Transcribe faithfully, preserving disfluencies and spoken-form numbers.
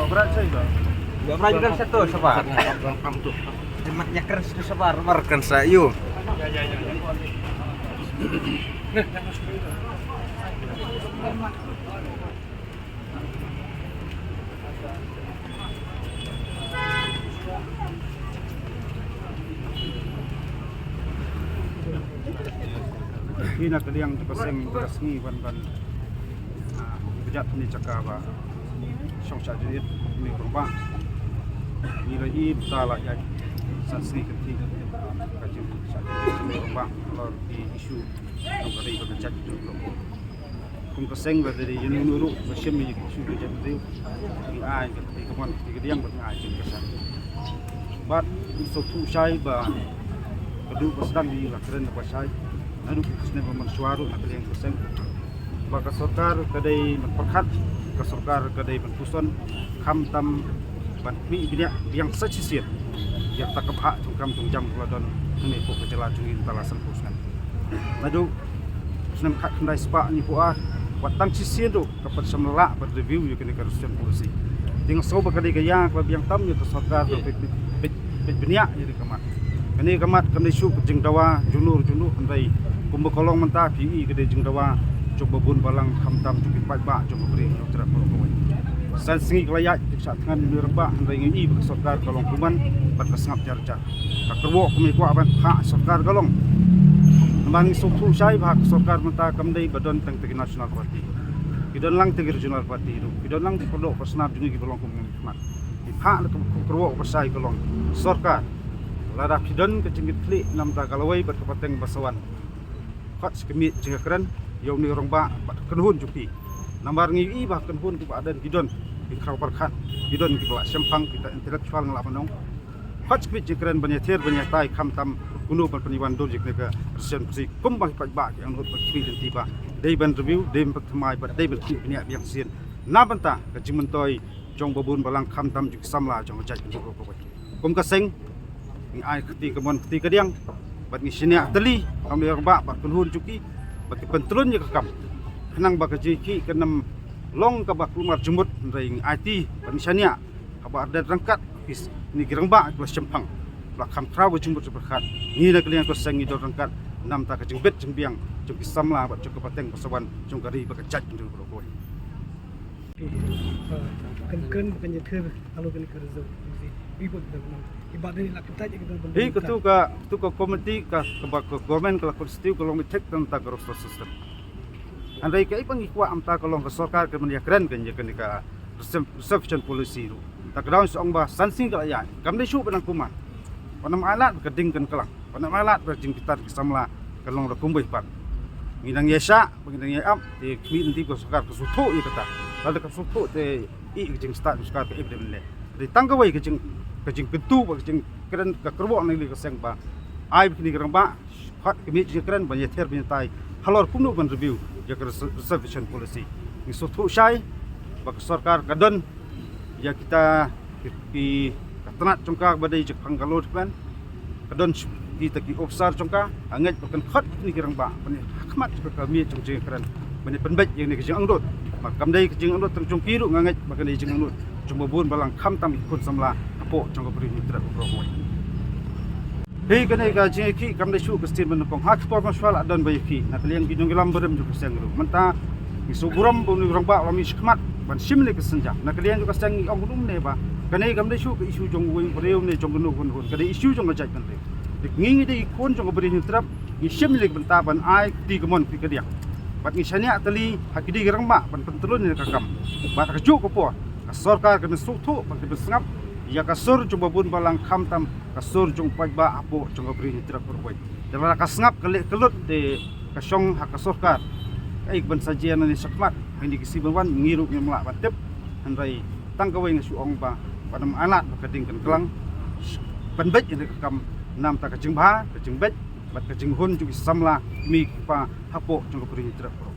Berat saya juga. Ya, berat juga satu sabar. Mat nyakar satu sabar, sabar kan saya. Hi na ka liang jong ka seng ka sngi ban ban, ah, bejat ni jaka ba shong shah jingit ni rangbah. Ngi la i bta la ïaid san sngi kynthih ka jingshah jingit ni rangbah halor ki issue jong ka ri bad ka jaitbynriew. Kum ka seng ba dei ïa uno uno ruh ba shim ïa ki issue ka jaitbynriew, ngi ai ka kti kamon kti kadiang bad ngi ai jingkyrshan. Bad ngi sngewthuh shai ba ka duh ka sdang ngi la kren ba shai. Naduh ki snem ba mynshuwa ruh na ka liang ka seng ba ka sorkar ka dei ban pyrkhat, ka sorkar ka dei ban puson, khamtam ban khmih bniah biang sa shisien ïa kata ka bhah jong kam jong jam ka la don hangne hapoh ka jylla jong ngi mynta la sanphew snem. Naduh snem khatkhyndai spah hynñiewphew ar, wat tang shisien ruh ka pat shym la lah ban review ïa kane ka reservation policy. Te nga sngew ba ka dei ka ïa kaba biang tam ïa ka sorkar ban peit, peit, peit bniah ïa kane ka mat. Kane ka mat kam dei shuh ka jingdawa jong uno jong uno, hynrei kumba ka long mynta phi i ka dei jingdawa jong ba bun balang khamtam jong ki paidbah jong ka Bri Hynñiewtrep baroh kawei. San sngi ka la ïaid, ka shah thngan ïa une u rangbah, hynrei ngi i ba ka sorkar ka long kumne bad ka sngap jar jar. Ka kyrwoh kaba ngi kwah ban phah sorkar ka long, namar ngi sngewthuh shai ba ka sorkar mynta kam dei ba don tang ki National Party, ki don lang ki Regional Party ruh, ki don lang ki pardoh parsnam jong ngi kiba long kum ngi khmat. Ngi phah la ka kyrwoh kaba shai ka long, sorkar, lada phi don ka jingkitkhlieh na ka bynta ka lawei bad ka pateng ba sa wan, khot sa ka miej jingkren ïa une u rangbah bad ka kynhun jong phi. Namar ngi i ba ka kynhun kaba don, ki don ki khraw pyrkhat, ki don kiba la shemphang, kita intellectual nga lah ban ong. Khot sa ka miej jingkren ban ïathied ban ïatai khamtam kumno ban pynïawan dur ïa kane ka reservation policy kumba ki paidbah ki angnud bad ki khmih lynti ba dei ban review, dei ban pynthymmai bad dei ban khmih bniah biang shisien na bynta ka jingmyntoi jong ba bun balang khamtam jong ki samla jong ka jaitbynriew baroh kawei. Kum ka seng ngi ai kti kamon kti kadiang bad ngi shaniah tylli ha une u rangbah bad kynhun jong ki ba kin pyntlun ïa ka kam, khnang ba ka jingïakhih kan ym long kaba kulmar jingmut, hynrei ngi aiti bad ngi shaniah haba la dep ryngkat ki, kine ki rangbah kiba la shemphang, ba la kham khraw ka jingmut jingpyrkhat. Ngi na ka liang ka seng ngi don ryngkat na ka bynta ka jingbit jingbiang jong ki samla bad jong ka pateng ba sa wan jong ka ri bad ka jaitbynriew baroh kawei. Kan kan kan ïathir halor kane ka reservation policy. Wi bad kan kan. Iba dei la kyntait ïa ka bynta. Hi katu ka, katu ka komiti ka, kaba ka government ka la constitute ka long mithik tang tang ka roster system. Hynrei kaei ba ngi kwah mynta ka long ka sorkar kan ïakren kan ïa kane ka reserv-, reservation policy ruh. Ta ka daw shu ong ba san sngi ka la ïaid, kam dei shuh ba nang kumne. Ba nang ai lad ba ka ding kan klang, ba nang ai lad ba jingbitar ki samla kan long da kumwei pat. Ngi nang ïa shah ba ngi nang ïa ap, te khmih lynti ka sorkar ka sngewthuh ïa kata. Lada ka sngewthuh te i ka jingstad ka sorkar ka ip dei ban leh. Dei tang kawei ka jing, ka jingkyntu ba ka jingkren ka kyrwoh na ka liang ka seng ba ai ba kine ki rangbah khot ka miej jingkren ban ïathied ban ïatai halor kumno ban review ïa ka res-, reservation policy. Ngi sngewthuh shai ba ka sorkar ka don ïa kita ki, ki, ka tnat jong ka ba dei jingphang ka lor kmen. Ka don kita ki opsar jong ka, nga ngeit ba kan khot kine ki rangbah ban ïa ha khmat jong ka miej jong jingkren ban ïa pynbeit ïa kane ka jingangnud. Ba kam dei ka jingangnud tang jong ki ruh, nga ngeit ba kane ka jingangnud jong ba bun balang khamtam ki khun samla hapoh jong ka Bri Hynñiewtrep baroh kawei. Hi kane ka jingïakhih kam dei shuh ka stin ban nyngkong, ha ki por mynshuwa la don ba ïakhih na ka liang ki nongïalam barim jong ka seng ruh. Mynta ngi sngewburom ba une u rangbah u la mih shakhmat ban shim ïa ka synjam. Na ka liang jong ka seng ngi ong kumne ba kane kam dei shuh ka issue jong uwei u briew ne jong kano kano, ka dei issue jong ka jaitbynriew. Ngi, ngi dei ki khun jong ka Bri Hynñiewtrep, ngi shim ïa ka bynta ban ai kti kamon kti kadiang. Bad ngi shaniah tylli ha kine ki rangbah ban pyntlun ïa ka kam. Bad ha kajuh ka por ka sorkar kan sngewthuh bad kan pynsngap ïa ka sur jong ba bun balang khamtam ka sur jong u paidbah hapoh jong ka Bri Hynñiewtrep baroh kawei. Te lada ka sngap ka leh ka lut te ka shong ha ka sorkar kaei kaban sa jia nangne shakhmat, ha kine ki sngi ban wan ngi ruh ngim lah ban tip. Hynrei tang kawei nga shu ong ba ban ym ai lad ba ka ding kan klang. Pynbeit ïa ka kam na ka bynta ka jingbha, ka jingbeit bad ka jinghun jong ki samla, ki kmie ki kpa hapoh jong ka Bri Hynñiewtrep.